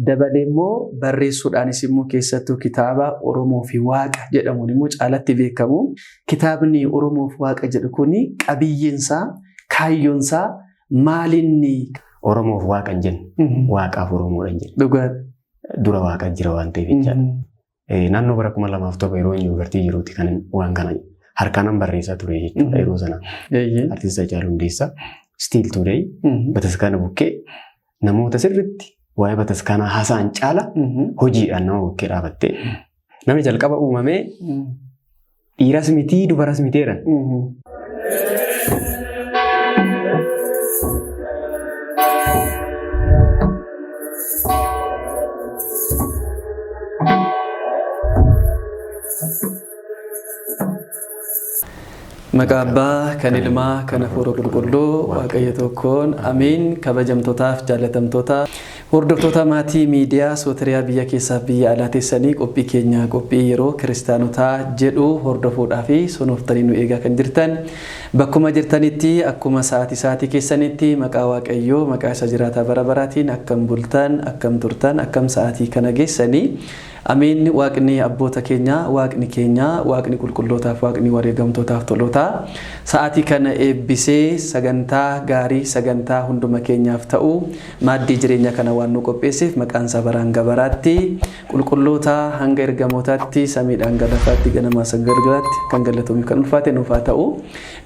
Dabalee immoo barreessuudhaanis immoo keessattuu kitaaba Oromoo fi Waaqa jedhamuun immoo caalatti beekamu. Kitaabni Oromoo fi Waaqa jedhu kuni qabiyyeensaa, kaayyoonsaa maalinni? Oromoof Waaqa hin jenne. Waaqaaf Oromoodha hin jenne. Dhugaadha. Dura Waaqa jira waan ta'eef jechaadha. Naannoo bara 2007 yeroo yuunivarsiitii jiruutti kan waan kana harkaanan barreessaa ture jechuudha yeroo sana. Artiist Haacaaluu Hundeessaa still today bataskaana bukkee namoota sirriitti waa'ee bataskaanaa haasa'an caala hojiidhaan nama bukkee dhaabattee namni jalqaba uumamee dhiiras mitii dubaras miteeran. Maqaa Abbaa kan Ilmaa kan Hafuura Qulqulluu Waaqayyo tokkoon amiin. Kabajamtootaaf jaallatamtoota hordoftoota maatii miidiyaa Sootiriyaa biyya keessaaf biyya alaa teessanii qophii keenya qophii yeroo kiristaanotaa jedhu hordofuudhaa fi sonooftanii nu eegaa kan jirtan bakkuma jirtanitti akkuma sa'aatii sa'aatii keessanitti maqaa Waaqayyoo maqaa isa jiraataa bara baraatiin akkam bultan, akkam turtan, akkam sa'aatii kana geessanii? Ameen. Waaqni abboota keenyaa, Waaqni keenya, Waaqni qulqullootaaf, Waaqni wareegamtootaaf tolootaa sa'aatii kana eebbisee sagantaa gaarii, sagantaa hunduma keenyaaf ta'u, maaddii jireenya kana waan nu qopheesseef maqaan isaa baraan gabaraatti qulqulloota hanga ergamootaatti samiidhaan galafaatti ganamaa galgalaatti kan galatoomiif kan ulfaate nuuf haa ta'u.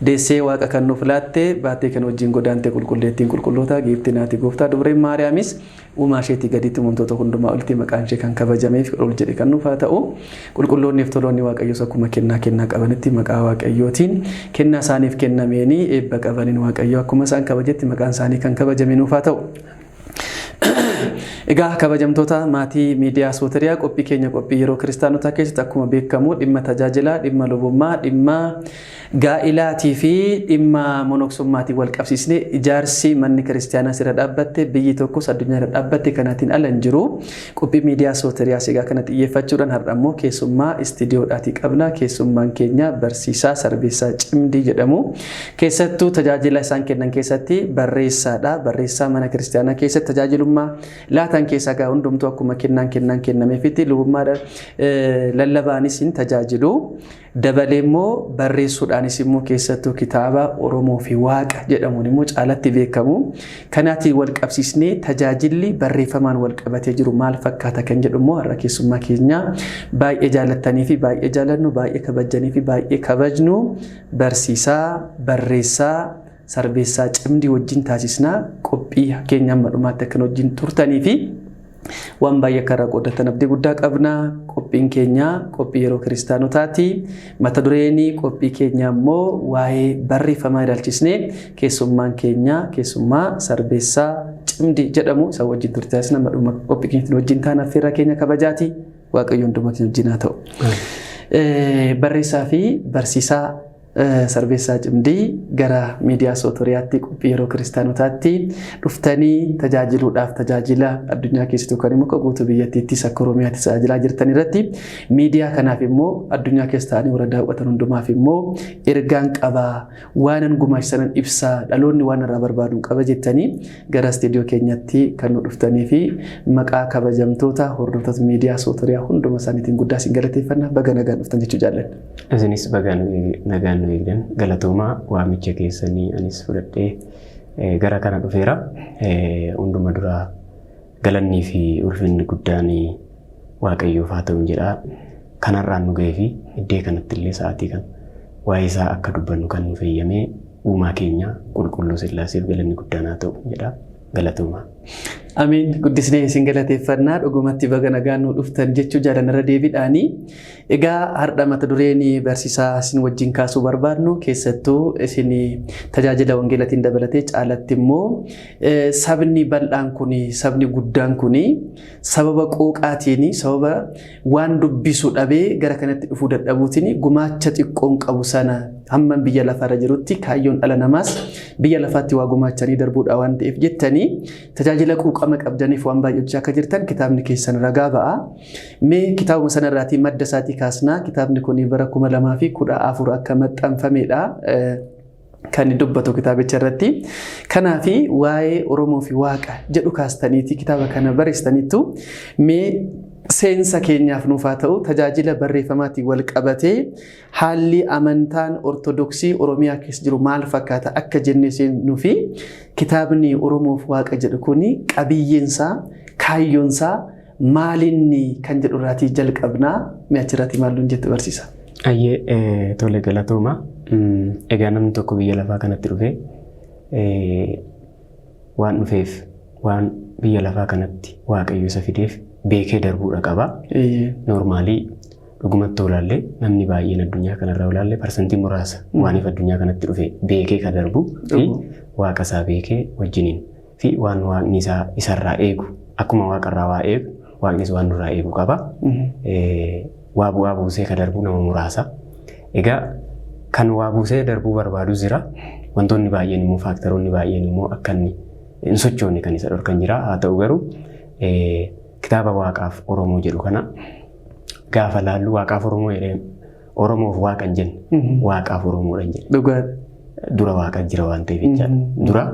Deessee Waaqa kan nuuf laatte, baattee kan wajjin godaante qulqulleettiin qulqulloota giiftii naati gooftaa dubreen Maariyaamis uumaa isheetii gaditti uumamtoota hundumaa olitti maqaan ishee kan kabajameef ol jedhe kan nuuf haa ta'u. Qulqulloonniif toloonni Waaqayyoos akkuma kennaa kennaa qabanitti maqaa Waaqayyootiin kennaa isaaniif kennameenii eebba qabaniin Waaqayyo akkuma isaan kabajetti maqaan isaanii kan kabajame nuuf haa ta'u. Egaa kabajamtoota maatii miidiyaa Sootiriyaa, qophii keenya qophii yeroo kiristaanotaa keessatti akkuma beekamu dhimma tajaajilaa, dhimma lubummaa, dhimma gaa'ilaatii fi dhimma monoksummaatiin wal qabsiisnee ijaarsi manni kiristaanaa irra dhaabbatte, biyyi tokkos addunyaa irra dhaabbatte kanaatiin ala hin jiru. Qophii miidiyaa Sootiriyaas egaa kana xiyyeeffachuudhaan har'a immoo keessummaa istiidiyoodhaatii qabna. Keessummaan keenya barsiisaa Sarbeessaa Cimdii jedhamu. Keessattuu tajaajila isaan kennan keessatti barreessaadha. Barreessaa mana kiristaanaa keessatti tajaajilummaa laatan keessaa gaa hundumtuu akkuma kennaan kennaan kennameefitti lubummaadha lallabaanis hin tajaajilu. Dabalee immoo barreessuudhaanis immoo keessattuu kitaaba Oromoo fi Waaqa jedhamuun immoo caalatti beekamu. Kanaatiin wal qabsiisnee tajaajilli barreeffamaan wal qabatee jiru maal fakkaata kan jedhu immoo har'a keessummaa keenya baay'ee jaallattanii fi baay'ee jaallannu, baay'ee kabajjanii fi baay'ee kabajnu barsiisaa, barreessaa Sarbeessaa Cimdii wajjin taasisnaa. Qophii keenya hamma dhumaatti akkan wajjin turtanii fi waan baay'ee akka irraa qooddatan abdii guddaa qabna. Qophiin keenya qophii yeroo kiristaanotaati. Mata dureen qophii keenya immoo waa'ee barreeffamaa ilaalchisnee keessummaan keenya keessummaa Sarbeessaa Cimdii jedhamu isa wajjin turte taasisna. Hamma dhuma qophii keenyatti wajjin taana affeerraa keenya kabajaati. Waaqayyo hunduma keenya wajjin haa ta'u. Barreessaa fi barsiisaa Sarbeessaa Cimdii, gara miidiyaa Sootoriyaatti qophii yeroo kiristaanotaatti dhuftanii tajaajiluudhaaf tajaajila addunyaa keessatti yookaan immoo akka guutuu biyyattiittis akka Oromiyaatti tajaajilaa jirtan irratti miidiyaa kanaaf immoo addunyaa keessa ta'anii warra daawwatan hundumaaf immoo ergaan qabaa, waanan gumaachisanan ibsaa, dhaloonni waan irraa barbaadu qaba jettanii gara istiidiyoo keenyatti kan nu dhuftanii fi maqaa kabajamtoota hordoftoota miidiyaa Sootoriyaa hunduma isaaniitiin guddaa isin galateeffanna. Baga nagaan dhuftan jechuu jaallanna. Isinis baga nagaan nu eegdan, galatoomaa. Waamicha keessanii anis fudhadhee gara kana dhufeera. Hunduma duraa galannii fi ulfinni guddaan Waaqayyoof haa ta'u jedha. Kanarraan nu ga'ee fi iddee kanatti illee sa'aatii kana waa'ee isaa akka dubbannu kan nu fayyamee uumaa keenya qulqulluu Sillaaseef galanni guddaan haa ta'u jedha. Galatoomaa. Amiin, guddisnee isin galateeffannaa. Dhugumatti baga nagaan nu dhuftan jechuu jaalanarra deebiidhaani. Egaa har'a mata dureen barsiisaa isin wajjin kaasuu barbaadnu keessattuu isin tajaajila wangeelatiin dabalatee caalatti immoo sabni bal'aan kun, sabni guddaan kun sababa qooqaatiin, sababa waan dubbisu dhabee gara kanatti dhufuu dadhabuutiin gumaacha xiqqoon qabu sana hamma biyya lafaarra jirutti kaayyoon dhala namaas biyya lafaatti waa gumaachanii darbuudha waan ta'eef jettanii tajaajila quuqama qabdaniif waan baay'ee hojjechaa akka jirtan kitaabni keessan ragaa ba'a. Mee kitaabuma sanarraatii madda isaatii kaasnaa. Kitaabni kun bara 2014 akka maxxanfamedha. Kan dubbatu kitaabicha irratti. Kanaafi waa'ee Oromoo fi Waaqa jedhu kaastaniiti kitaaba kana barreessitaniittu. Mee seensa keenyaaf nuuf haa ta'u, tajaajila barreeffamaatiin wal qabatee haalli amantaan Ortodoksii Oromiyaa keessa jiru maal fakkaata akka jennee seennuu fi kitaabni Oromoof Waaqa jedhu kuni qabiyyeensaa, kaayyoonsaa maalinni kan jedhu irraatii jalqabnaa. Mee achirraatii maal nuun jette, barsiisa? Ayyee, tole, galatooma. Egaa namni tokko biyya lafaa kanatti dhufee waan dhufeef, waan biyya lafaa kanatti Waaqayyo isa fideef beekee darbuudha qaba. Normally, dhugumatti olaallee, namni baay'een addunyaa kanarraa olaallee parsantii muraasa waaniif addunyaa kanatti dhufe beekee kan darbu fi waaqa isaa beekee wajjiniin fi waan waaqni isaa isarraa eegu, akkuma waaqarraa waa eegu, waaqnis waan nurraa eegu qaba. Waa bu'aa buusee kan darbu nama muraasa. Egaa kan waa buusee darbuu barbaadu jira. Wantoonni baay'een immoo, factoroonni baay'een immoo akka inni hin sochoone kan isa dhorkan jira. Haa ta'u garuu, kitaaba Waaqaaf Oromoo jedhu kana gaafa laallu, Waaqaaf Oromoo jedhee, Oromoof Waaqa hin jenne, Waaqaaf Oromoodha hin jenne. Dura Waaqa jira waan ta'eef jechaadha. Dura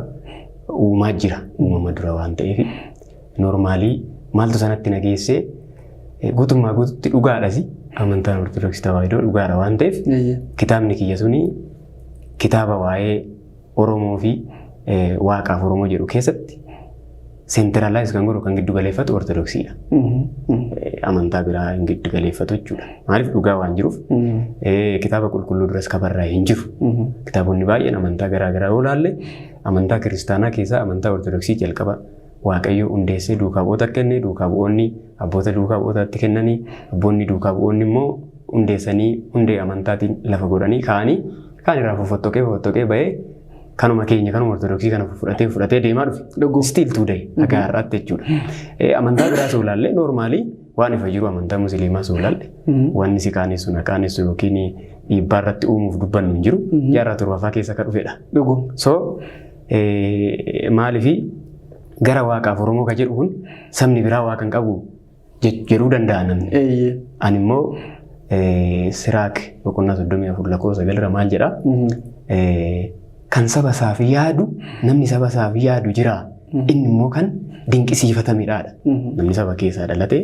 uumaa jira, uumama dura waan ta'eef. Normally, maaltu sanatti na geessee? Guutummaa guututti dhugaadhas, amantaan Ortodoksii Tawaahidoo dhugaadha waan ta'eef, kitaabni kiyya suni kitaaba waa'ee Oromoo fi Waaqaaf Oromoo jedhu keessatti centralize kan godhu, kan giddu galeeffatu Ortodoksiidha. Amantaa biraa hin giddu galeeffatu jechuudha. Maaliif? Dhugaa waan jiruuf, kitaaba qulqulluu duras kabarraa hin jiru. Kitaabonni baay'een amantaa garaa garaa yoo ilaalle, amantaa kiristaanaa keessaa amantaa Ortodoksii jalqaba Waaqayyo hundeessee duukaa bu'oota kenne, duukaa bu'oonni abboota duukaa bu'ootaatti kennanii, abboonni duukaa bu'oonni immoo hundeessanii, hundee amantaatiin lafa godhanii kaa'anii, kaan irraa fofottoqee fofottoqee bahee kanuma keenya, kanuma Ortodoksii kana fudhatee fudhatee deemaa dhufe. Still today, haga har'aatti jechuudha. Amantaa biraa soo ilaalle, normally waan ifa jiru, amantaa Musliimaa soo ilaalle, wanni si qaanessu, na qaanessu yookiin dhiibbaa irratti uumuuf dubbannu hin jiru. Jaarraa torbaffaa keessa akka dhufedha. So maaliifi gara Waaqaaf Oromoo ka jedhu kun sabni biraa Waaqa hin qabu jedhuu danda'a namni. Ani immoo Siraak boqonnaa 34 lakkoofsa 9 irra maal jedhaa? Kan saba isaaf yaadu, namni saba isaaf yaadu jira. Inni immoo kan dinqisiifatamedha. Namni saba keessaa dhalatee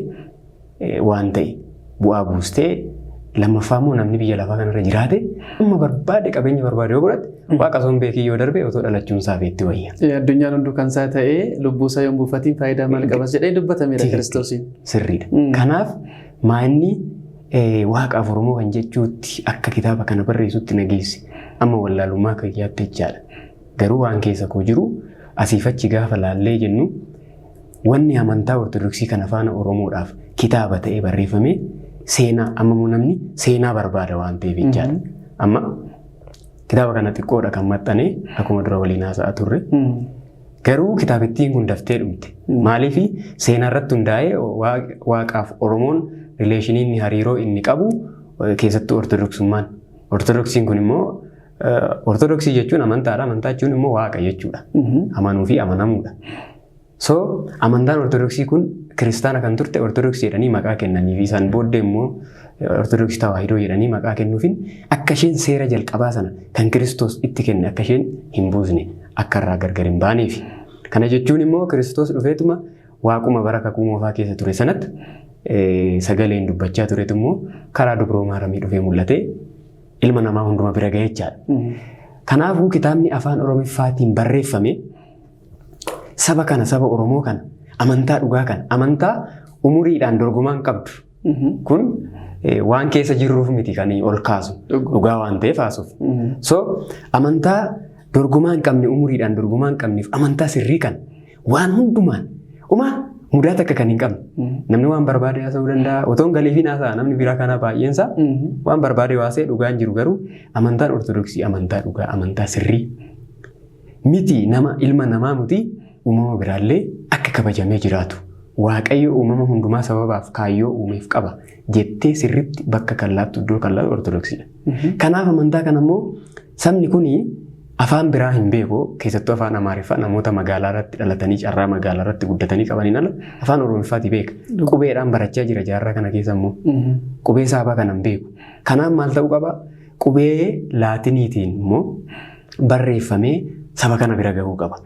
waan ta'e bu'aa buustee, lammaffaa immoo namni biyya lafaa kanarra jiraate amma barbaade qabeenya barbaade yoo godhate, Waaqa osoo hin beekin yoo darbe, otoo dhalachuun isaa itti wayya. Addunyaan hunduu kan isaa ta'ee lubbuu isaa yoo hin buufatiin faayidaa maal qabas jedhee dubbatameera Kiristoosiin. Sirriidha. Kanaaf maanni Waaqaaf Oromoo kan jechuutti akka kitaaba kana barreessutti na geesse amma wallaalummaa kiyyaatti jechaadha. Garuu waan keessa koo jiru asiif achi gaafa laallee jennu, wanni amantaa Ortodoksii kana faana Oromoodhaaf kitaaba ta'ee barreeffame seenaa, amma immoo namni seenaa barbaada waan ta'eef jechaadha. Amma kitaaba kana xiqqoodha kan maxxanee, akkuma dura waliin haasa'aa turre. Garuu kitaabittiin kun daftee dhumte. Maaliif? Seenaa irratti hundaa'ee Waaqaaf Oromoon relationii inni, hariiroo inni qabu, keessattuu Ortodoksummaan. Ortodoksiin kun immoo, Ortodoksii jechuun amantaadha. Amantaa jechuun immoo Waaqa jechuudha. Amanuu fi amanamuudha. So amantaan Ortodoksii kun kiristaana kan turte Ortodoksii jedhanii maqaa kennanii fi isaan booddee immoo Ortodoksii Tawaahidoo jedhanii maqaa kennuufin akka isheen seera jalqabaa sana kan Kiristoos itti kenne akka isheen hin buusne, akka irraa gargar hin baaneef. Kana jechuun immoo Kiristoos dhufeetuma Waaquma bara kakuu moofaa keessa ture sanatti sagaleen dubbachaa turetu immoo karaa dubroo Maaramii dhufee mul'atee ilma namaa hunduma bira ga'e jechaadha. Kanaafuu kitaabni afaan Oromiffaatiin barreeffame saba kana, saba Oromoo kana, amantaa dhugaa kana, amantaa umuriidhaan dorgomaan qabdu kun waan keessa jirruuf miti kan ol kaasu, dhugaa waan ta'eef haasuuf. So amantaa dorgomaa hin qabne, umuriidhaan dorgomaa hin qabneef, amantaa sirrii kan waan hundumaan umaa mudaa takka kan hin qabne, namni waan barbaade haasa'uu danda'a. Otoo hin galiifin haasa'a namni biraa kana baay'eensaa waan barbaade waasee dhugaan jiru. Garuu amantaan Ortodoksii amantaa dhugaa, amantaa sirrii miti, nama, ilma namaa miti, uumama biraallee akka kabajamee jiraatu, Waaqayyo uumama hundumaa sababaaf kaayyoo uumeef qaba jettee sirritti bakka kan laattu, iddoo kan laattu Ortodoksiidha. Kanaaf amantaa kana immoo sabni kuni afaan biraa hin beeku, keessattuu afaan Amaariffaa namoota magaalaa irratti dhalatanii, carraa magaalaa irratti guddatanii qabaniin ala afaan Oromiffaati beeka. Qubeedhaan barachaa jira jaarraa kana keessa immoo. Qubee saabaa kana hin beeku. Kanaaf maal ta'uu qaba? Qubee Laatiniitiin immoo Barreeffamee saba kana bira gahuu qaba.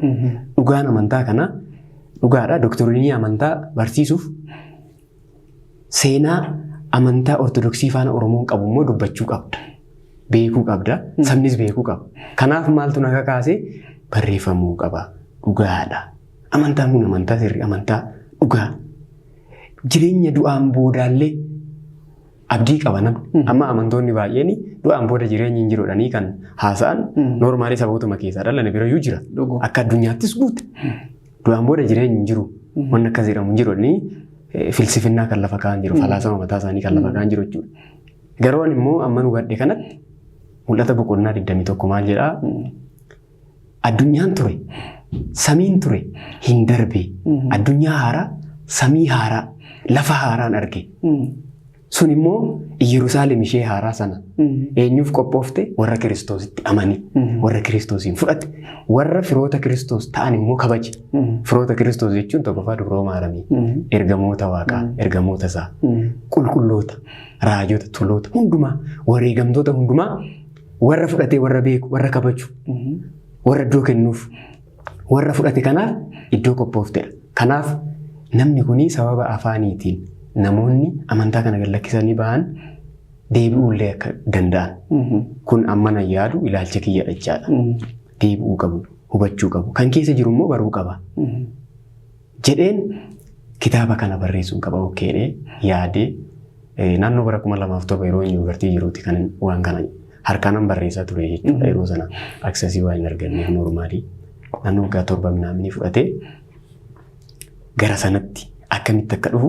Dhugaan amantaa kana dhugaadha. Doktrinii amantaa barsiisuuf seenaa amantaa Ortodoksii faana Oromoon qabu immoo dubbachuu qabda. Beekuu qabda. Sabnis beekuu qaba. Kanaaf maaltu na kakaase? Barreeffamuu qaba. Dhugaadha. Amantaan kun amantaa sirrii, amantaa dhugaa. Jireenya du'aan boodaallee abdii qaba namni. Amma amantoonni baay'een du'aan booda jireenyi hin jiru jedhanii kan haasa'an normally sabootuma keessaa dhalani birayyuu jira. Akka addunyaattis guute. Du'aan booda jireenyi hin jiru. Wanni akkas jedhamu hin jiru jedhanii filsifinnaa kan lafa kaa'an jiru. Falaasama mataa isaanii kan lafa kaa'an jiru jechuudha. Garuu ani immoo amma nu hubadhe kanatti Mul'ata boqonnaa 21 maal jedhaa? Addunyaan ture, samiin ture hin darbe. Addunyaa haaraa, samii haaraa, lafa haaraan arge. Sun immoo Yerusaalem ishee haaraa sana eenyuuf qophoofte? Warra Kiristoositti amani, warra Kiristoosiin fudhate, warra firoota Kiristoos ta'an immoo kabaje. Firoota Kiristoos jechuun tokkoffaa Dubroo Maaramii, ergamoota Waaqaa, ergamoota isaa, qulqulloota, raajota, toloota hundumaa, wareegamtoota hundumaa warra fudhatee, warra beeku, warra kabaju, warra iddoo kennuuf, warra fudhate kanaaf iddoo qophooftedha. Kanaaf namni kuni sababa afaaniitiin namoonni amantaa kana gad lakkisanii ba'an deebi'uullee akka danda'an. Kun amma nan yaadu ilaalcha kiyyadha jechaadha. Deebi'uu qabu, hubachuu qabu. Kan keessa jiru immoo baruu qaba. Jedheen kitaaba kana barreessuun qaba okkeedhee yaadee naannoo bara 2007 yeroo yuunivarsiitii jiruutti kan waan kana harkaanan barreessaa ture jechuudha. Yeroo sana access waan hin arganneef normally naannoo waggaa 7 minaamini fudhatee gara sanatti akkamitti akka dhufu,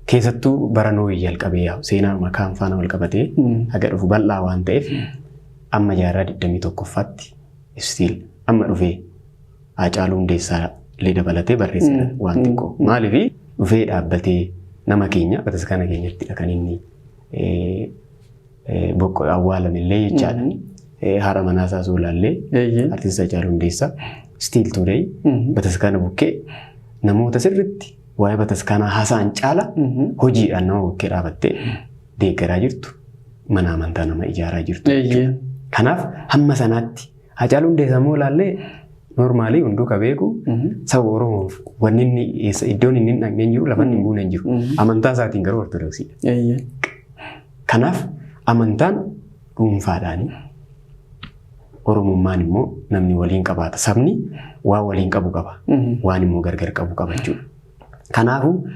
keessattuu bara Noohii jalqabee yaa'u seenaa makaan faana wal qabatee haga dhufu bal'aa waan ta'eef, amma jaarraa 21ffaatti still amma dhufee Haacaaluu Hundeessaa illee dabalatee barreesseera waan xiqqoo. Maaliif dhufee dhaabbatee nama keenya bataskaana keenyattidha kan inni boqqo awwaalame illee jechaadha. Haadha manaa isaa soolaallee artist Haacaaluu Hundeessaa still today bataskaana bukkee namoota sirriitti waa'ee bataskaanaa haasa'an caala hojiidhaan nama bukkee dhaabattee deeggaraa jirtu, mana amantaa nama ijaaraa jirtu. Kanaaf hamma sanaatti Haacaaluu Hundeessaa immoo ilaallee normally hunduu ka beeku saba Oromoof wanni inni iddoon inni hin dhaqne hin jiru, lafa inni hin buune hin jiru. Amantaa isaatiin garuu Ortodoksiidha. Kanaaf amantaan dhuunfaadhaani, Oromummaan immoo namni waliin qabaata. Sabni waan waliin qabu qaba. Waan immoo gargar qabu qaba jechuudha. Kanaafuu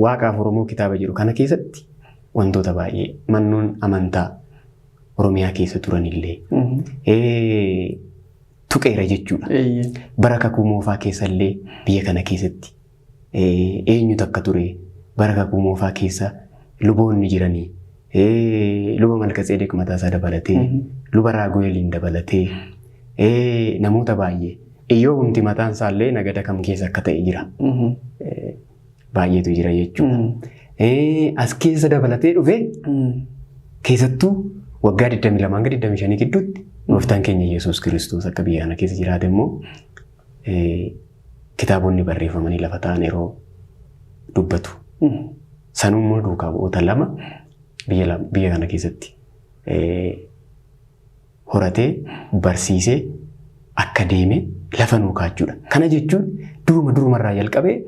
Waaqaaf Oromoo kitaaba jedhu kana keessatti wantoota baay'ee mannoon amantaa Oromiyaa keessa turanillee tuqeera jechuudha. Bara kakuu moofaa keessallee biyya kana keessatti eenyutu akka ture, bara kakuu moofaa keessa luboonni jiranii, luba Malkatseedeq mataa isaa dabalatee, luba Raagu'eeliin dabalatee, namoota baay'ee, Iyyoobumti mataan isaallee nagada kam keessa akka ta'e jira. Baay'eetu jira jechuudha. As keessa dabalatee dhufee keessattuu waggaa 22 hanga 25 gidduutti gooftaan keenya Yesuus Kiristoos akka biyya kana keessa jiraate immoo kitaabonni barreeffamanii lafa ta'an yeroo dubbatu. Sanuu immoo duukaa bu'oota lama biyya kana keessatti horatee barsiisee akka deeme lafa nuu kaachuudha. Kana jechuun duruma durumarraa jalqabee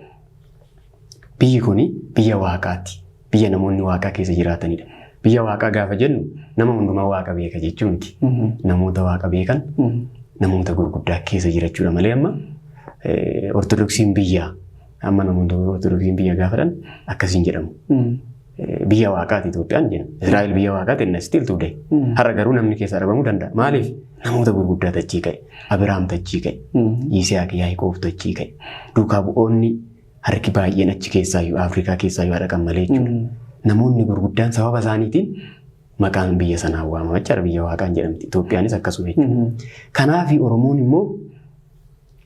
biyyi kuni biyya waaqaati. Biyya namoonni waaqaa keessa jiraatanidha. Biyya waaqaa gaafa jennu nama hundumaa waaqa beeka jechuu miti. Namoota waaqa beekan, namoota gurguddaa keessa jirachuudha malee amma Ortodoksiin biyya, amma namoota Ortodoksiin biyya gaafatan akkasiin jedhamu. Biyya waaqaati Itoophiyaan jenna. Israa'el biyya waaqaati jenna still today. Har'a garuu namni keessa dhabamuu danda'a. Maaliif? Namoota gurguddaa tachii ka'e. Abiraam tachii ka'e. Yisihaaq, Yaaqoob tachii ka'e. Duukaa bu'oonni harki baay'een achi keessaayyuu, Afrikaa keessaayyuu haadha kan malee jechuudha. Namoonni gurguddaan sababa isaaniitiin maqaan biyya sanaa waamama jechaadha. Biyya waaqaan jedhamti. Itoophiyaanis akkasuma jechuudha. Kanaafi Oromoon immoo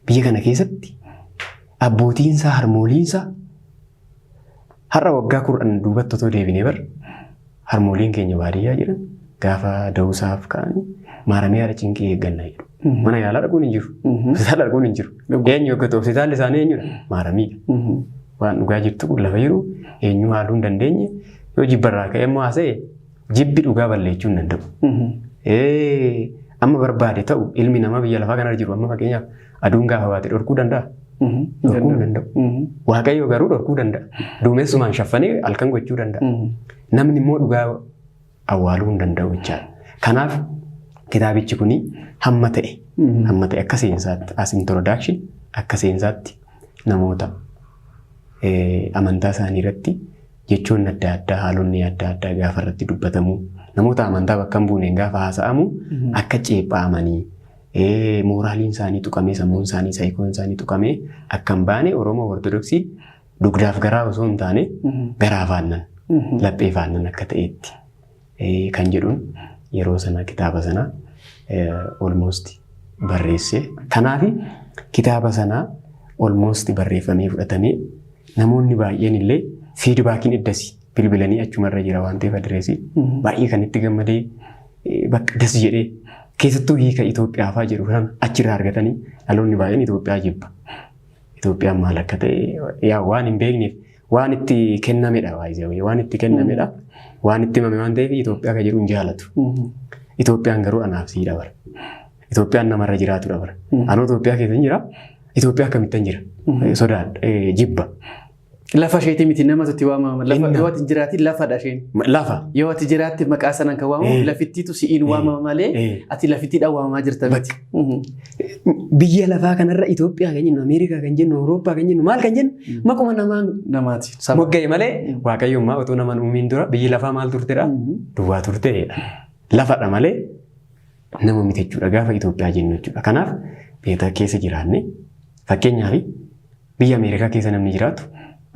biyya kana keessatti abbootiinsaa, harmooliinsaa, har'a waggaa 10 duubatti otoo deebinee bar harmooliin keenya baadiyyaa jiran gaafa da'uusaaf ka'anii maaramee haadha cinqii eegganna jedhu. Mana yaalaa dhaquun hin jiru. Hospitaala dhaquun hin jiru. Eenyu eeggatu? Hospitaalli isaanii eenyudha? Maaramiidha. Waan dhugaa jirtu kun lafa jiru eenyu haaluu hin dandeenye. Yoo jibbarraa ka'ee immoo haasa'e jibbi dhugaa balleechuu hin danda'u. Amma barbaade ta'u ilmi namaa biyya lafaa kanarra jiru amma fakkeenyaaf aduun gaafa baate dhorkuu danda'a. Dhorkuu hin danda'u. Waaqayyo garuu dhorkuu danda'a. Duumessumaan shaffanee halkan gochuu danda'a. Namni immoo dhugaa awwaaluu hin danda'u jechaadha. Kanaaf kitaabichi kuni hamma ta'e akka seensaatti, as introduction, akka seensaatti namoota amantaa isaanii irratti jechoonni adda addaa, haalonni adda addaa gaafa irratti dubbatamu, namoota amantaa bakka hin buuneen gaafa haasa'amu, akka ceephaamanii mooraaliin isaanii tuqamee, sammuun isaanii, saayikoon isaanii tuqamee akka hin baane, Oromoo Ortodoksii dugdaaf garaa osoo hin taane garaa faannan, laphee faannan akka ta'etti kan jedhuun yeroo sana kitaaba sana almost barreesse. Kanaaf kitaaba sana almost barreeffamee fudhatamee namoonni baay'een illee feedbackiin iddasi bilbilanii achumarra jira waan ta'eef adireesii baay'ee kan itti gammadee bakka das jedhee, keessattuu hiika Itoophiyaa fa'aa jedhu kana achirraa argatanii dhaloonni baay'een Itoophiyaa jibba. Itoophiyaan maal akka ta'e yaa waan hin beekneef waan itti kennamedha, waan itti kennamedha, waan itti himame waan ta'eef Itoophiyaa kan jedhu hin jaalatu. Itoophiyaan garuu anaaf siidha bara. Itoophiyaan namarra jiraatudha bara. Anoo Itoophiyaa keessa hin jira. Itoophiyaa akkamittan jira? Sodaadha, jibba. Lafa isheetii miti, namatu itti waamama. Lafa yoo ati jiraatin lafadha isheen. Lafa. Yoo ati jiraatte maqaa sanaan kan waamamu lafittiitu si'iin waamama malee ati lafittiidhaan waamamaa jirta miti. Biyya lafaa kanarra Itoophiyaa kan jennu, Ameerikaa kan jennu, Awurooppaa kan jennu, maal kan jennu maquma namaan Namaati. mogga'e malee Waaqayyummaa otoo naman uumiin dura biyyi lafaa maal turtedha? Duwwaa turtedha. Lafadha malee nama miti jechuudha gaafa Itoophiyaa jennu jechuudha. Kanaaf biyya keessa jiraanne, fakkeenyaaf biyya Ameerikaa keessa namni jiraatu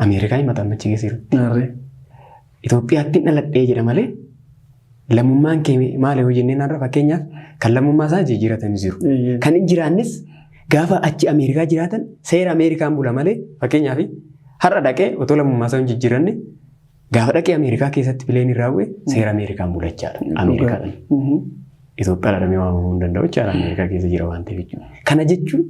Ameerikaa himata amma achi keessa jiru. Itoophiyaatti dhaladhee jedha malee lammummaan kee maal yoo jenneen, har'a fakkeenyaaf kan lammummaa isaa jijjiiratanii jiru. Kan hin jiraannes gaafa achi Ameerikaa jiraatan seera Ameerikaan bula malee, fakkeenyaaf har'a dhaqee otoo lammummaa isaa hin jijjiiranne gaafa dhaqee Ameerikaa keessatti plane irraa bu'e seera Ameerikaan bula jechaadha. Ameerikaadhaan. Itoophiyaa jedhamee waamamuu hin danda'u jechaadha, Ameerikaa keessa jira waan ta'eef jechuudha. Kana jechuun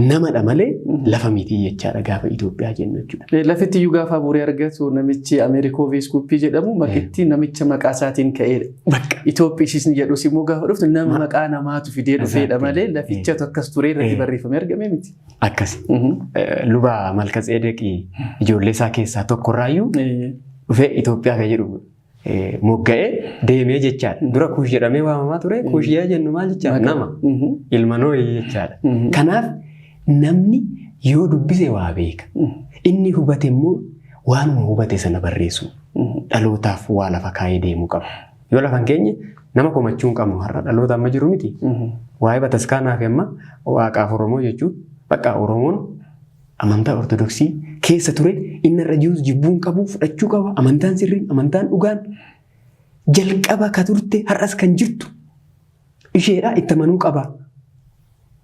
namadha malee lafa miti jechaadha gaafa Itoophiyaa jennu jechuudha. Lafitti iyyuu gaafa bu'uuree argatu namichi Ameerikoo Veeskuuppii jedhamu makitti namicha maqaa isaatiin ka'edha. Bakka. Itoophiishisni jedhus immoo gaafa dhuftu nama maqaa namaatu fidee dhufeedha malee lafichatu akkas turee irratti barreeffamee argame miti. Akkasi. Luba Malkatseedeqii ijoollee isaa keessaa tokkorraayyuu dhufee Itoophiyaa kan jedhu mogga'ee deemee jechaadha. Dura Kuush jedhamee waamamaa ture. Kuush yaa jennu maal jechaadha? Nama. Ilma Noohii jechaadha. Kanaaf namni yoo dubbise waa beeka. Inni hubate immoo waanuma hubate sana barreessu. Dhalootaaf waa lafa kaa'ee deemuu qaba. Yoo lafa hin keenye nama komachuu hin qabnu, har'a dhaloota amma jiru miti. Waa'ee bataskaanaa fi amma waaqaaf Oromoo jechuun bakka Oromoon amantaa Ortodoksii keessa ture inni irra jirus jibbuu hin qabu, fudhachuu qaba. Amantaan sirriin, amantaan dhugaan jalqaba ka turte har'as kan jirtu isheedha, itti amanuu qaba.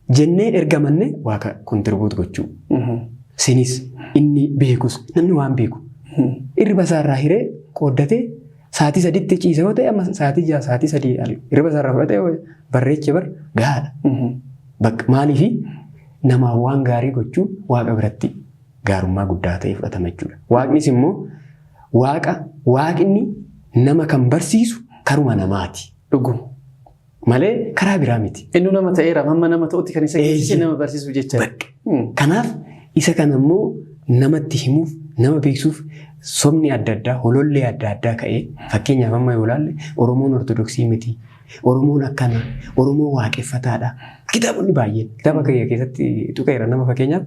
Jennee ergamanne waaqa contribute gochuu. Sinis inni beekus, namni waan beeku. Irriba isaarraa hiree qooddatee sa'aatii 3tti ciise yoo ta'e, amma sa'aatii 6, sa'aatii 3 irriba isaarraa fudhatee barreeche bar gahaadha. Bakka maaliifi namaa waan gaarii gochuun waaqa biratti gaarummaa guddaa ta'e fudhatama jechuudha. Waaqnis immoo waaqa, waaqni nama kan barsiisu karuma namaati. Dhuguma. Malee karaa biraa miti. Inni nama ta'eera, hamma nama ta'utti kan isa geessise nama barsiisuuf jecha. Kanaaf isa kana immoo namatti himuuf, nama beeksisuuf sobni adda addaa, holollee adda addaa ka'ee, fakkeenyaaf amma yoo ilaalle Oromoon Ortodoksii miti. Oromoon akkana, Oromoon waaqeffataadha. Kitaabonni baay'een kitaaba kiyya keessatti tuqeera nama fakkeenyaaf.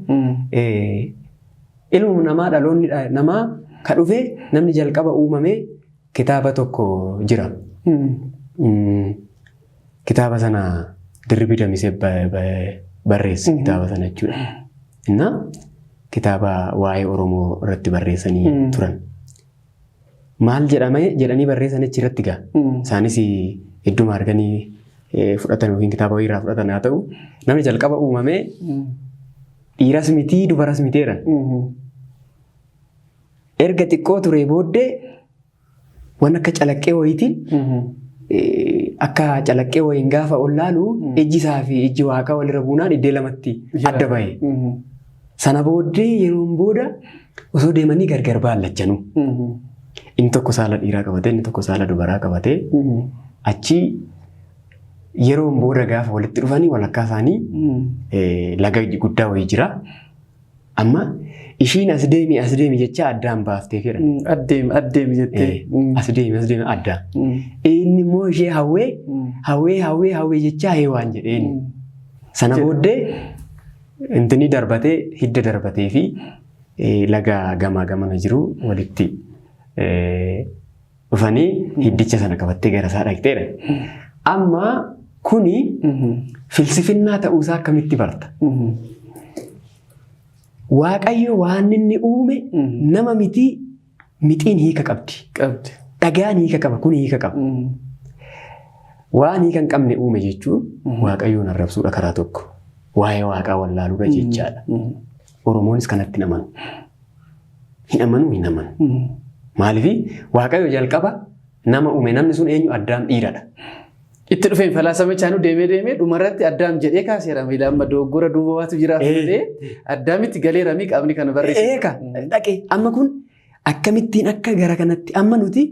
Ilmi namaa, dhaloonni namaa ka dhufee namni jalqaba uumamee kitaaba tokko jira. Kitaaba sana Dirribii Damisee barreesse kitaaba sana jechuudha. Innaa kitaaba waa'ee Oromoo irratti barreessanii turan. Maal jedhamee jedhanii barreessan achi irratti gaa. Isaanis idduma arganii fudhatan yookiin kitaaba wayiirraa fudhatan haa ta'u, namni jalqaba uumamee dhiiras mitii dubaras mitii jedhan. Erga xiqqoo turee booddee waan akka calaqqee wayiitiin, akka calaqqee wayiin gaafa ol laalu, ijji isaa fi ijji waaqaa walirra buunaan iddoo lamatti adda bahe. Sana booddee yeroon booda osoo deemanii gargar baallachanuu. Inni tokko saala dhiiraa qabatee, inni tokko saala dubaraa qabatee achi Yeroon booda gaafa walitti dhufanii walakkaa isaanii laga guddaa wayii jira. Amma ishiin as deemi as deemi jechaa addaan baaftee fedhan. Addeemi addeemi jettee. As deemi as deemi addaan. Inni immoo ishee hawwee hawwee hawwee hawwee jechaa heewaan jedheeni. Sana booddee intini darbatee hidda darbatee fi laga gamaa gamana jiru walitti dhufanii hiddicha sana qabattee gara isaa dhaqxeedha. Amma kuni filsifinnaa ta'uusaa akkamitti barta? Waaqayyo waan inni uume nama miti, mixiin hiika qabdi. Qabdi. Dhagaan hiika qaba, kun hiika qaba. Waan hiika hin qabne uume jechuun Waaqayyoon arrabsuudha karaa tokko. Waa'ee Waaqaa wallaaluudha jechaadha. Oromoonis kanatti hin amanu. Hin amanu, hin amanu. Maaliif? Waaqayyo jalqaba nama uume, namni sun eenyu? Addaam, dhiiradha. Itti dhufeen falaasamichaanuu deemee deemee dhumarratti Addaam jedhee kaaseera. Miila amma dogoggora duuba waatu jira jedhee Addaamitti galeera mi qaamni kana barreesse. Eeka dhaqee amma kun akkamittiin akka gara kanatti amma nuti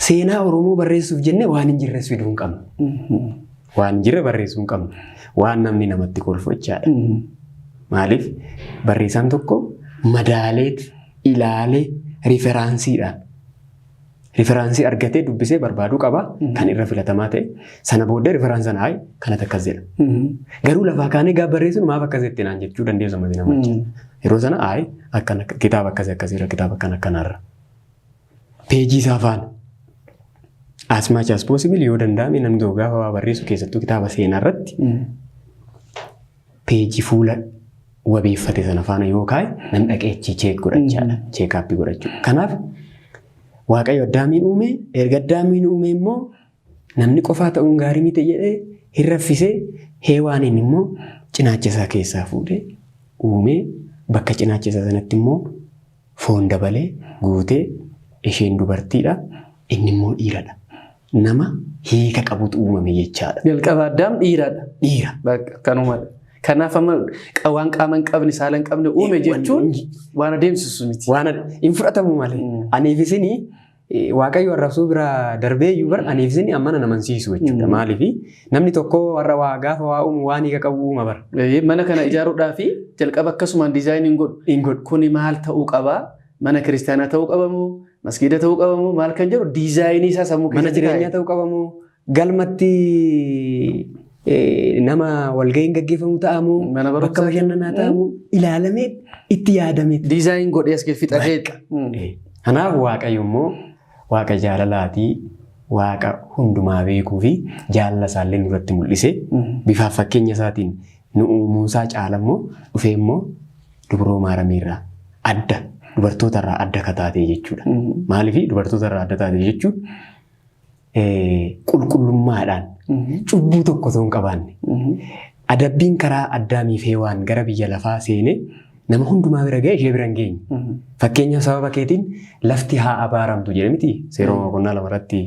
seenaa Oromoo barreessuuf jennee waan hin jirres fiduu hin qabnu. Waan hin jirre barreessuu hin qabnu. Waan namni namatti kolfu jechaadha. Maaliif? Barreessaan tokko madaaleet ilaalee referenceiidhaan reference argatee dubbisee barbaaduu qaba kan irra filatamaa ta'e. Sana booddee reference sana hayi kanatu akkas jedha. Garuu lafaa kaanee gaafa barreessinu maaf akkas jettee naan jechuu dandeessu amma namicha. Yeroo sana hayi akkana kitaaba akkasii akkasiirra, kitaaba akkana akkanaarra. Peejii isaa faana. As much as possible yoo danda'ame namni tokko gaafa waa barreessu, keessattuu kitaaba seenaa irratti, peejii fuula wabeeffate sana faana yoo kaa'e namni dhaqee achi check godhachaadha. Check up godhachuu. Kanaaf Waaqayyo Addaamiin uume. Erga Addaamiin uume immoo namni qofaa ta'uun gaarii miti jedhee hin raffisee, Heewaaniin immoo cinaacha isaa keessaa fuudhee uumee, bakka cinaacha isaa sanatti immoo foon dabalee guutee, isheen dubartiidha, inni immoo dhiiradha. Nama hiika qabutu uumame jechaadha. Jalqaba Addaam dhiiradha. Dhiira. Bakka kanumadha. Kanaaf amma waan qaama hin qabne, saala hin qabne uume jechuun waan adeemsisu miti. Waan hin fudhatamu malee. Aniif isinii Waaqayyo arrabsuu bira darbee iyyuu bara aniif isinii amma na amansiisu jechuudha. Maaliif? Namni tokko warra waa gaafa waa uumu waan hiika qabu uuma bara. Mana kana ijaaruudhaa fi jalqaba akkasumaan design godhu. Hin godhu. Kuni maal ta'uu qabaa? Mana kiristaanaa ta'uu qabamoo? Masgiida ta'uu qabamoo? Maal kan jedhu design isaa sammuu Mana keessatti jireenyaa ta'uu qabamoo? Galmatti nama walga'iin gaggeeffamu ta'amoo? Mana barumsaa. Bakka bashannanaa ta'amoo? Ilaalamee itti yaadamee. Design godhee as keessa fixatee. Kanaaf Waaqayyo immoo Waaqa jaalalaatii, Waaqa hundumaa beekuu fi jaalala isaallee nurratti mul'ise, bifaaf fakkeenya isaatiin nu uumuusaa caala immoo dhufee immoo dubroo Maaramiirraa adda, dubartootarraa adda akka taate jechuudha. Maaliif dubartootarraa adda taate jechuun qulqullummaadhaan cubbuu tokko osoo hin qabaanne, adabbiin karaa Addaamii fi Hewaan gara biyya lafaa seenee nama hundumaa bira ga'e ishee bira hin geenye. Fakkeenyaaf, sababa keetiin lafti haa abaaramtu jedhe miti seera boqonnaa 2 irratti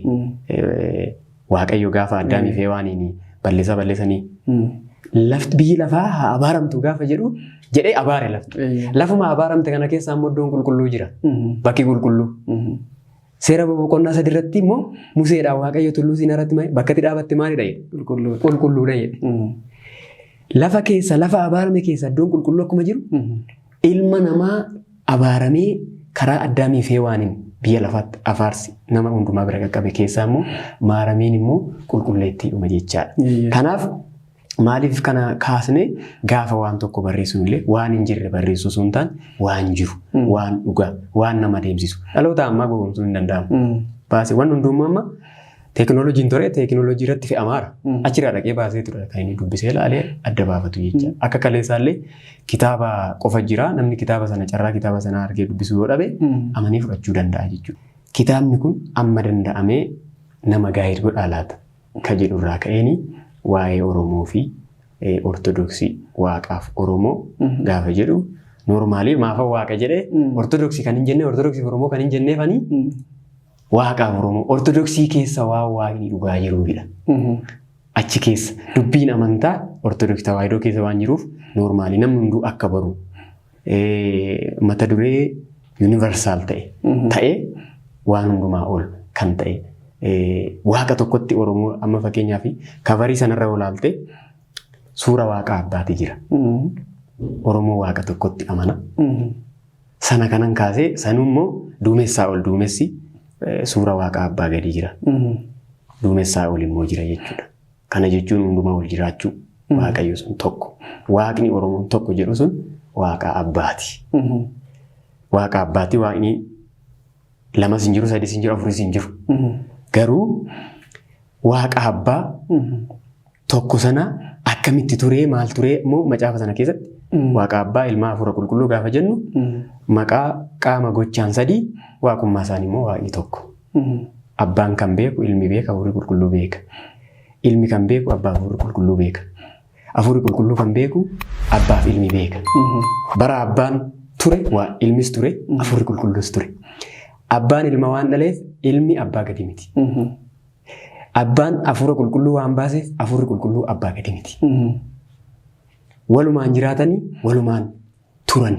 Waaqayyo gaafa Addaamii fi Hewaaniin balleessaa balleessanii lafti biyyi lafaa haa abaaramtu gaafa jedhu jedhee abaare lafti. Lafuma abaaramte kana keessa immoo iddoon qulqulluu jira. Bakki qulqulluu. Seera boqonnaa 3 irratti immoo Museedhaan Waaqayyo tulluu Siinaa irratti bakka itti dhaabatte maalidha jedhe? Qulqulluudha. Qulqulluudha jedhe. Lafa keessa, lafa abaarame keessa iddoon qulqulluu akkuma jiru, ilma namaa abaaramee karaa Addaamii fi Hewaaniin biyya lafaatti afaarsi nama hundumaa bira qaqqabe keessaa immoo Maaramiin immoo qulqulleettiidhuma jechaadha. Kanaaf maaliif kana kaasne? Gaafa waan tokko barreessuun illee waan hin jirre barreessuu osoo hin taane, waan jiru, waan dhugaa, waan nama adeemsisu. Dhaloota ammaa gowwoomsuun hin danda'amu. Baasee waan hundumaa amma teekinooloojiin ture, teekinooloojii irratti fe'amaara. Achirraa dhaqee baasee ture kan inni dubbisee ilaalee adda baafatu jecha. Akka kaleessaallee kitaaba qofa jira, namni kitaaba sana carraa kitaaba sana argee dubbisuu yoo dhabe amanii fudhachuu danda'a jechuudha. Kitaabni kun amma danda'amee nama guide godhaa laata ka jedhu irraa ka'eeni waa'ee Oromoo fi Ortodoksii, Waaqaaf Oromoo gaafa jedhu, normally maafa Waaqa jedhee Ortodoksii kan hin jenne, Ortodoksii fi Oromoo kan hin jenneefanii, Waaqaaf Oromoo Ortodoksii keessa waan Waaqni dhugaa jiruufidha. Achi keessa dubbiin amantaa Ortodoksii Tawaahidoo keessa waan jiruuf, normally namni hunduu akka baru, mata duree universal ta'e ta'ee waan hundumaa ol kan ta'e Waaqa tokkotti Oromoo amma fakkeenyaaf coverii sanarra olaalte suura Waaqa Abbaati jira. Oromoo Waaqa tokkotti amana. Sana kanan kaasee sanummoo duumessaa ol duumessi suura Waaqa Abbaa gadi jira. Duumessaa ol immoo jira jechuudha. Kana jechuun hundumaa ol jiraachuu Waaqayyo sun tokko. Waaqni Oromoon tokko jedhu sun Waaqa Abbaati. Waaqa Abbaati. Waaqni lamas hin jiru, sadis hin jiru, afuris hin jiru. Garuu Waaqa Abbaa tokko sana akkamitti turee, maal turee immoo macaafa sana keessatti Waaqa Abbaa, Ilmaa, Hafuura Qulqulluu gaafa jennu maqaa qaama gochaan sadii, waaqummaa isaanii immoo Waaqni tokko. Abbaan kan beeku Ilmi beeka, Hafuurri Qulqulluu beeka. Ilmi kan beeku Abbaa, Hafuurri Qulqulluu beeka. Hafuurri Qulqulluu kan beeku Abbaaf Ilmi beeka. Bara Abbaan ture waa Ilmis ture, Hafuurri Qulqulluus ture. Abbaan Ilma waan dhaleef Ilmi Abbaa gadi miti. Abbaan Hafuura Qulqulluu waan baaseef Hafuurri Qulqulluu Abbaa gadi miti. Walumaan jiraatanii, walumaan turan.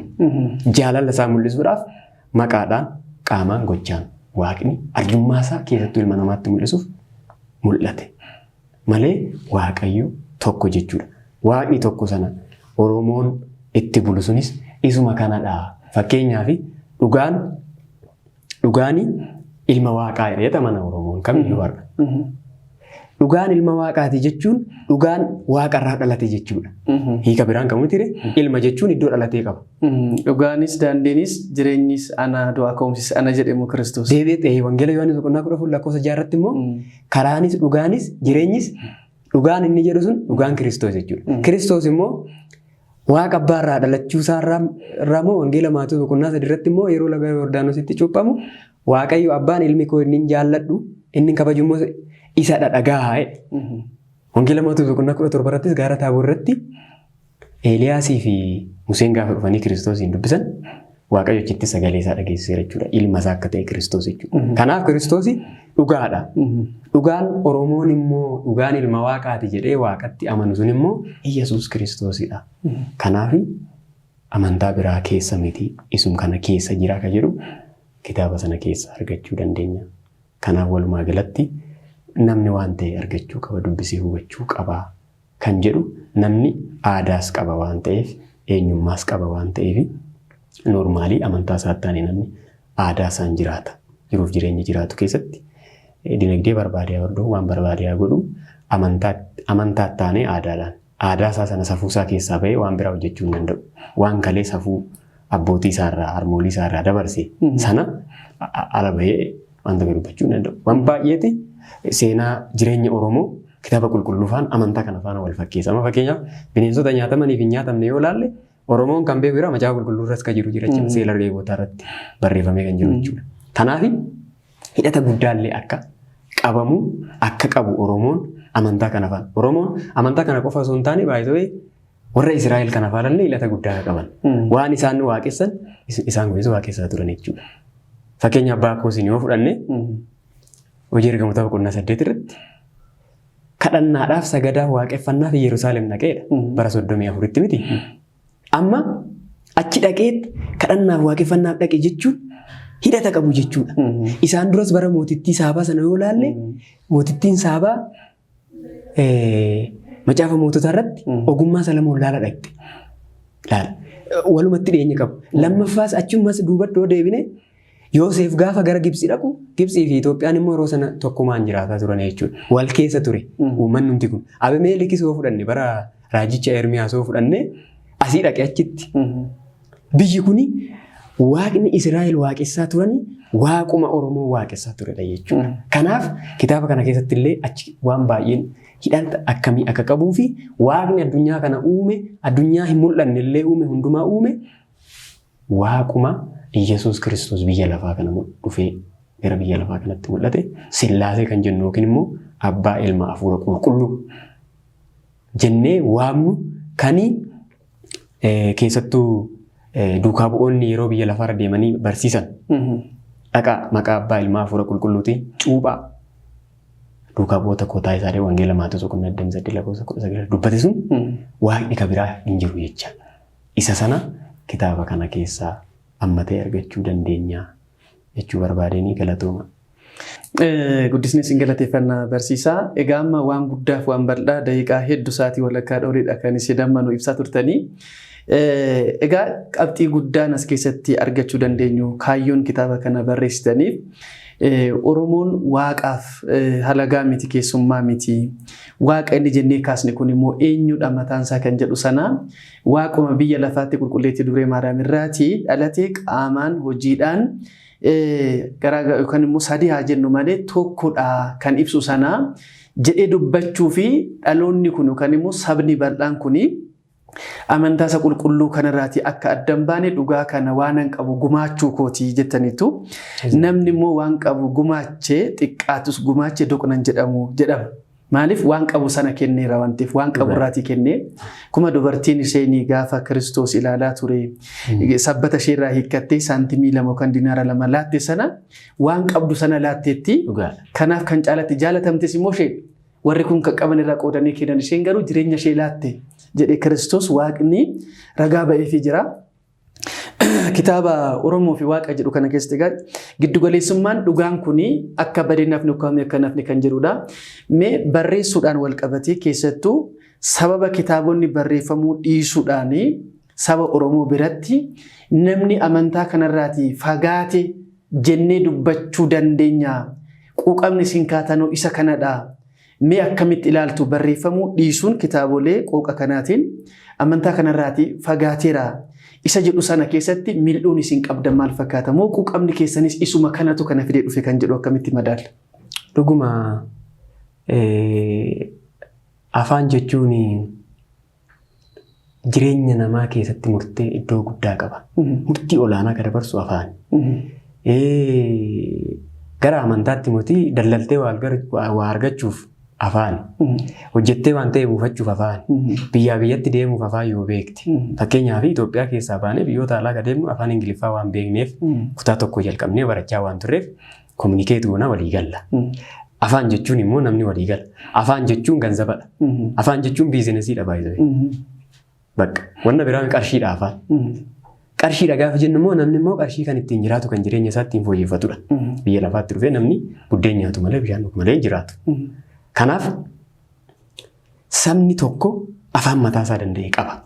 Jaalala isaa mul'isuudhaaf maqaadhaan, qaamaan, gochaan Waaqni arjummaa isaa keessattuu ilma namaatti mul'isuuf mul'ate. Malee Waaqayyo tokko jechuudha. Waaqni tokko sana Oromoon itti bulu sunis isuma kanadha. Fakkeenyaaf dhugaani ilma Waaqaa jedhee amana Oromoon kamiyyuu har'a. Dhugaan ilma Waaqaati jechuun dhugaan Waaqarraa dhalate jechuudha. Hiika biraan qabu miti, ilma jechuun iddoo dhalatee qaba. Dhugaanis daandiinis jireenyis ana, du'aa ka'umsis ana jedhemu Kiristoos. Deebi'ee Wangeela Yohaannis boqonnaa 14 lakkoofsa 6 irratti immoo karaanis dhugaanis jireenyis dhugaan inni jedhu sun dhugaan Kiristoos jechuudha. Kiristoos immoo Waaqa Abbaarraa dhalachuu isaarraa immoo Wangeela Maatewos boqonnaa 3 irratti immoo yeroo laga Yordaanositti cuuphamu Waaqayyo Abbaan ilmi koo inni jaalladhu, inni kabaju immoo isa dhagahaa jedhe. Wangeela Maatewos boqonnaa 17 irrattis gaara Taaboor irratti Eeliyaasii fi Museen gaafa dhufanii Kiristoosiin dubbisan Waaqayyo achitti sagalee isaa dhageessiseera jechuudha. Ilma isaa akka ta'e Kiristoos jechuudha. Kanaaf Kiristoos dhugaadha. Dhugaan Oromoon immoo dhugaan ilma Waaqaati jedhee Waaqatti amanu sun immoo Iyyasuus Kiristoosidha. Kanaaf amantaa biraa keessa miti, isum kana keessa jira ka jedhu kitaaba sana keessa argachuu dandeenya. Kanaaf walumaa galatti namni waan ta'e argachuu qaba, dubbisee hubachuu qaba kan jedhu, namni aadaas qaba waan ta'eef, eenyummaas qaba waan ta'eef, normally amantaa isaatti taane namni aadaa isaan jiraata. Jiruuf jireenya jiraatu keessatti dinagdee barbaade hordofu, waan barbaade godhu, amantaa taanee aadaadhaan aadaa isaa sana safuu isaa keessaa bahee waan biraa hojjechuu hin danda'u. Waan kalee safuu abbootii isaarraa, harmoolii isaarraa dabarse sana ala bahee wanta gadi dubbachuu hin danda'u. Waan baay'eeti seenaa jireenya Oromoo kitaaba qulqulluu faana, amantaa kana faana wal fakkeessa. Amma fakkeenyaaf bineensota nyaatamanii fi hin nyaatamne yoo ilaalle Oromoon kan beeku jira, macaafa qulqulluu irras kan jiru jira jechuudha. Seera Leewwotaa irratti barreeffamee kan jiru jechuudha. Kanaaf hidhata guddaallee akka qabamu akka qabu Oromoon amantaa kana faana. Oromoon amantaa kana qofa osoo hin taane baay'ee warra Israa'el kana faanallee hidhata guddaa qaban. Waan isaan waaqessan isaan kunis waaqessaa turan jechuudha. Fakkeenya abbaa koosiin yoo fudhanne, Hojii Ergamoota boqonnaa 8 irratti kadhannaadhaaf, sagadaaf, waaqeffannaaf Yerusaalem dhaqeedha. Bara 34tti miti. Amma achi dhaqeetti kadhannaaf waaqeffannaaf dhaqe jechuun hidhata qabu jechuudha. Isaan duras bara mootittii Saabaa sana yoo ilaalle, mootittiin Saabaa macaafa moototaa irratti ogummaa Salamoon laala dhaqxe. Laala. Walumatti dhiyeenya qabu. Lammaffaas achumas duubatti yoo deebine, Yoosef gaafa gara Gibxi dhaqu, Gibxii fi Itoophiyaan immoo yeroo sana tokkumaan jiraataa turan jechuudha. Wal keessa ture uummanni hundi kun. Abimeelikis yoo fudhanne, bara raajicha Ermiyaas yoo fudhanne, asii dhaqe achitti. Biyyi kuni Waaqni Israa'el waaqessaa turani waaquma Oromoo waaqessaa turedha jechuudha. Kanaaf kitaaba kana keessatti illee achi waan baay'een hidhata akkamii akka qabuu fi Waaqni addunyaa kana uume, addunyaa hin mul'anne illee uume, hundumaa uume, Waaquma Iyyasuus Kiristoos biyya lafaa kana dhufee gara biyya lafaa kanatti mul'ate, Sillaasee kan jennu yookiin immoo Abbaa, Ilma, Hafuura Qulqulluu jennee waamnu kani keessattuu duukaa bu'oonni yeroo biyya lafaarra deemanii barsiisan, dhaqaa maqaa Abbaa, Ilmaa, Hafuura Qulqulluutiin cuuphaa, duukaa bu'oota kootaa isaa Wangeela Maatewos boqonnaa 28 lakkoofsa 19 dubbate sun Waaqni ka biraa hin jiru jecha. Isa sana kitaaba kana keessaa ammatee argachuu dandeenya jechuu barbaadeenii, galatooma. Guddisni isin galateeffannaa, barsiisaa. Egaa amma waan guddaaf waan bal'aa daqiiqaa hedduu, sa'aatii walakkaa dhooliidha kan isin amma nu ibsaa turtanii. Egaa qabxii guddaan as keessatti argachuu dandeenyu, kaayyoon kitaaba kana barreessitaniif Oromoon waaqaaf halagaa miti, keessummaa miti. Waaqa inni jennee kaasne kun immoo eenyudha mataan isaa kan jedhu sana, waaquma biyya lafaatti qulqulleettii Dubree Maariyaam irraatii dhalatee qaamaan hojiidhaan garaa yookaan immoo sadii haa jennu malee tokkodha kan ibsu sana jedhee dubbachuu fi dhaloonni kun yookaan immoo sabni bal'aan kuni amantaa isa qulqulluu kanarraatii akka adda hin baane dhugaa kana waanan qabu gumaachuu kooti jettaniitu. Namni immoo waan qabu gumaachee, xiqqaatus gumaachee, doqnan jedhamu jedhama. Maaliif? Waan qabu sana kenneera waan ta'eef, waan qabu irraatii kennee. Kuma dubartiin isheen gaafa Kiristoos ilaalaa ture sabbata isheerraa hiikkattee saantimii 2 yookaan dinaara 2 laatte sana, waan qabdu sana laatteetti. Kanaaf kan caalatti jaalatamtes immoo ishee. Warri kun kan qaban irraa qoodanii kennan, isheen garuu jireenya ishee laatte jedhee Kiristoos Waaqni ragaa ba'eefii jira. Kitaaba Oromoo fi Waaqa jedhu kana keessatti egaa giddugaleessummaan dhugaan kuni akka badeen nafni ukkaamne akka nafni kan jedhudha. Mee barreessuudhaan wal qabatee, keessattuu sababa kitaabonni barreeffamuu dhiisuudhaan saba Oromoo biratti namni amantaa kanarraatii fagaate jennee dubbachuu dandeenya. Quuqamni isin kaatanoo isa kanadha. Mee akkamitti ilaaltu, barreeffamuu dhiisuun kitaabolee qooqa kanaatiin amantaa kanarraatii fagaateera isa jedhu sana keessatti mil'uun isin qabdan maal fakkaata? Moo quuqamni keessanis isuma kanatu kana fidee dhufe kan jedhu akkamitti madaalla? Dhuguma, afaan jechuun jireenya namaa keessatti murtee iddoo guddaa qaba. Murtii olaanaa kan dabarsu afaan. Gara amantaatti mootii daldaltee waa argachuuf afaan. Hojjettee waan ta'e buufachuuf afaan. Biyyaa biyyatti deemuuf afaan yoo beekte. Fakkeenyaaf, Itoophiyaa keessaa baanee biyyoota alaa kan deemnu afaan Ingiliffaa waan beekneef, kutaa tokko jalqabnee barachaa waan turreef, communicate goona, walii galla. Afaan jechuun immoo namni walii gala. Afaan jechuun ganzabadha. Afaan jechuun businessiidha baay'ee. Bakka wanna biraa qarshiidha afaan. Qarshiidha gaafa jennu immoo, namni immoo qarshii kan ittiin jiraatu, kan jireenya isaa ittiin fooyyeffatudha. Biyya lafaatti dhufee namni buddeen nyaatu malee, bishaan dhugu malee hin jiraatu. Kanaaf sabni tokko afaan mataa isaa danda'e qaba.